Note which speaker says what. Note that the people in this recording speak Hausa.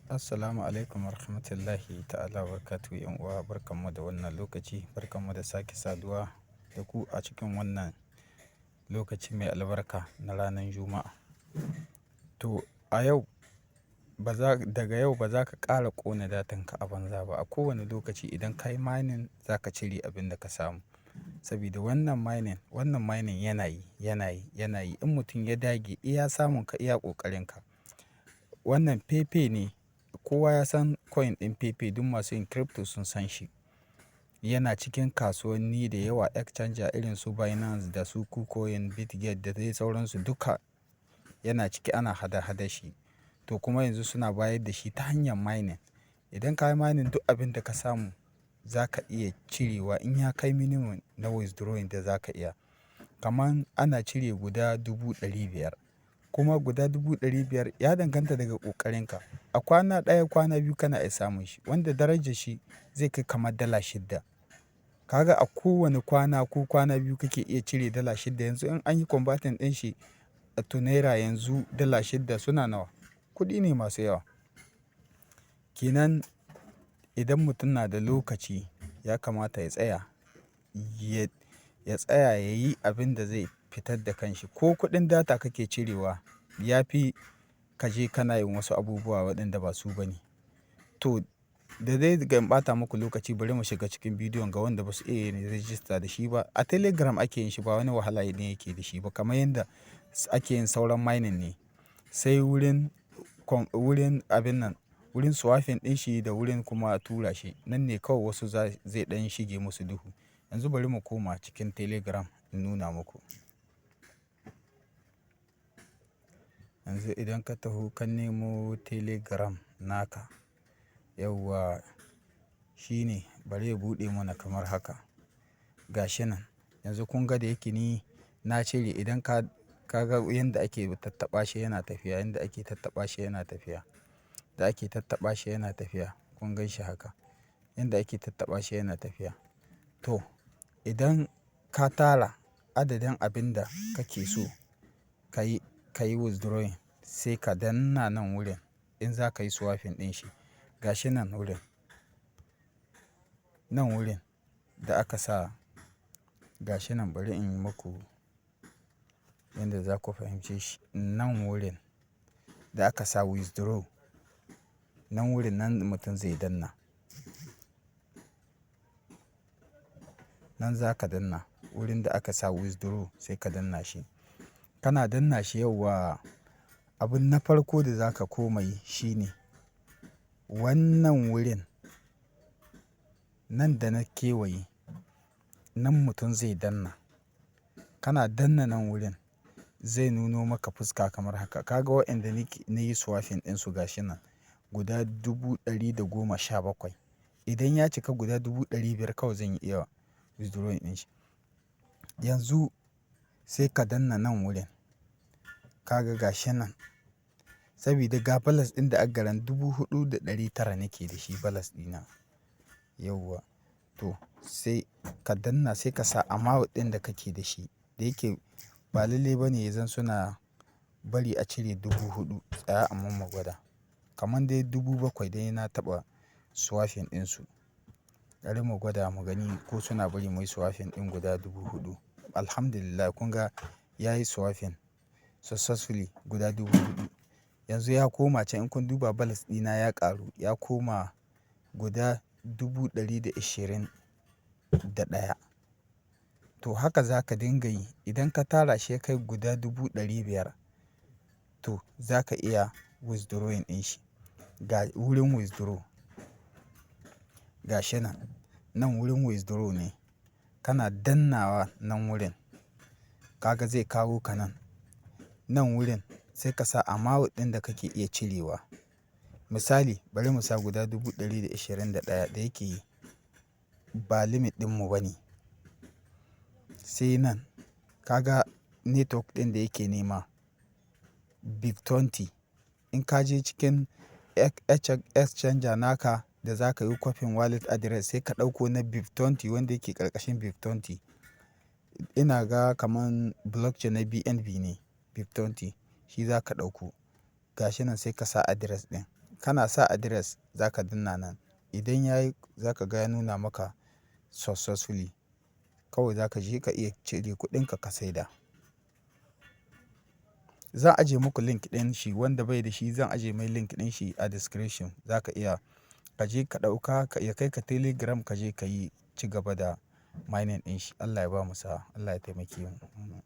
Speaker 1: Assalamu alaikum warahmatullahi ta'ala wabarakatuh. 'Yan uwa, barkanmu da wannan lokaci, barkanmu da sake saduwa da ku a cikin wannan lokaci mai albarka na ranar Juma'a. To a yau ba za, daga yau ba za ka ƙara ƙona datanka a banza ba. A kowane lokaci idan ka yi mining, za ka cire abin da ka samu. Saboda wannan mining yana yi, yana yi, yana yi. In mutum ya dage, iya samun ka, iya ƙoƙarin ka. Wannan Pepe ne, kowa ya san coin ɗin Pepe, duk masu yin crypto sun san shi. Yana cikin kasuwanni da yawa, exchanger irin su Binance da su KuCoin, Bitget da dai sauransu, duka yana ciki, ana hada-hada shi. To kuma yanzu suna bayar da shi ta hanyar mining. Idan ka yi mining, duk abin da ka samu za ka iya cirewa in ya kai minimum na withdrawing da za ka iya. Kaman ana cire guda 500,000, kuma guda 500,000 ya danganta daga ƙoƙarinka. A kwana ɗaya, kwana 2 kana iya samun shi, wanda darajar shi zai kai kamar $6. Kaga a kowane kwana ko kwana 2 kake iya cire $6. Yanzu in an yi converting ɗin shi to naira, yanzu $6 suna nawa? Kuɗi ne masu yawa. Kenan idan mutum na da lokaci, ya kamata ya tsaya, ya tsaya ya yi abin da zai fitar da kanshi. Ko kuɗin data kake cirewa, ya fi ka je kana yin wasu abubuwa waɗanda ba su ba ne. To da dai ga ɓata muku lokaci, bari mu shiga cikin bidiyon ga wanda ba su iya yin register da shi ba. A Telegram ake yin shi, ba wani wahala ne yake da shi ba, kamar yadda ake yin sauran mining ne. Sai wurin abin nan, wurin swapping ɗin shi da wurin kuma tura shi. Nan ne kawai wasu zai ɗan shige musu duhu. Yanzu bari mu koma cikin Telegram in nuna muku. Yanzu idan ka taho ka nemo Telegram naka, yauwa, shine bari ya buɗe mana kamar haka. Ga shi nan. Yanzu kun ga da yake ni na cire. Idan ka ga yanda ake tattaɓa shi yana tafiya, yanda ake tattaɓa shi yana tafiya, da ake tattaɓa shi yana tafiya. Kun gan shi haka. Yanda ake tattaɓa shi yana tafiya. To idan ka tara adadin abin da kake so ka yi withdrawing, sai ka danna nan wurin in za ka yi swapping ɗin shi. Ga shi nan wurin. Nan wurin da aka sa, ga shi nan, bari in yi muku yanda za ku fahimce shi. Nan wurin da aka sa withdraw, nan wurin nan mutum zai danna. Nan za ka danna wurin da aka sa withdraw, sai ka danna shi. Kana danna shi, yauwa, abun na farko da za ka koma yi shine wannan wurin nan da na kewaye, nan mutum zai danna. Kana danna nan wurin, zai nuno maka fuska kamar haka. Ka ga waɗanda na yi swapping ɗinsu, ga shi nan guda 117,000. Idan ya cika guda 500,000 kawai zan iya withdrawing ɗin shi. Yanzu sai ka danna nan wurin. Ka ga, ga shi nan. Saboda ga balance ɗin da aka 4,900 nake da shi, balance ɗina. Yauwa. To sai ka danna, sai ka sa amount ɗin da kake da shi. Da yake ba lalle ba ne yanzu suna bari a cire 4,000. Tsaya amma mu gwada. Kaman dai 7,000 dai na taɓa swapping ɗinsu. Bari mu gwada mu gani ko suna bari muyi swapping ɗin guda 4,000. Alhamdulillah, kun ga ya yi swapping successfully guda 4,000. Yanzu ya koma can, in kun duba, balance ɗina ya ƙaru, ya koma guda 121,000. To haka za ka dinga yi. Idan ka tara shi ya kai guda 500,000, to za ka iya withdrawing ɗin shi. Ga wurin withdraw. Ga shi nan. Nan wurin withdraw ne. Kana dannawa nan wurin, kaga zai kawo ka nan. Nan wurin sai ka sa amount ɗin da kake iya cirewa. Misali, bari mu sa guda 121,000, da yake ba limit ɗinmu ba ne. Sai nan ka ga network ɗin da yake nema, BEP20. In ka je cikin exchanger naka da za ka yi copying wallet address, sai ka ɗauko na BEP20, wanda yake ƙarƙashin BEP20. Ina ga kaman blockchain na BNB ne BEP20, shi za ka ɗauko. Ga shi nan, sai ka sa address ɗin. Kana sa address, za ka danna nan. Idan yayi, za ka ga ya nuna maka successfully. Kawai za ka je ka iya cire kuɗinka ka saida. Zan ajiye muku link ɗin shi, wanda bai da shi zan ajiye mai link ɗin shi a description. Za ka iya ka je ka ɗauka ya kai ka Telegram, ka je ka yi ci gaba da mining ɗin shi. Allah ya bamu sa'a. Allah ya taimake mu.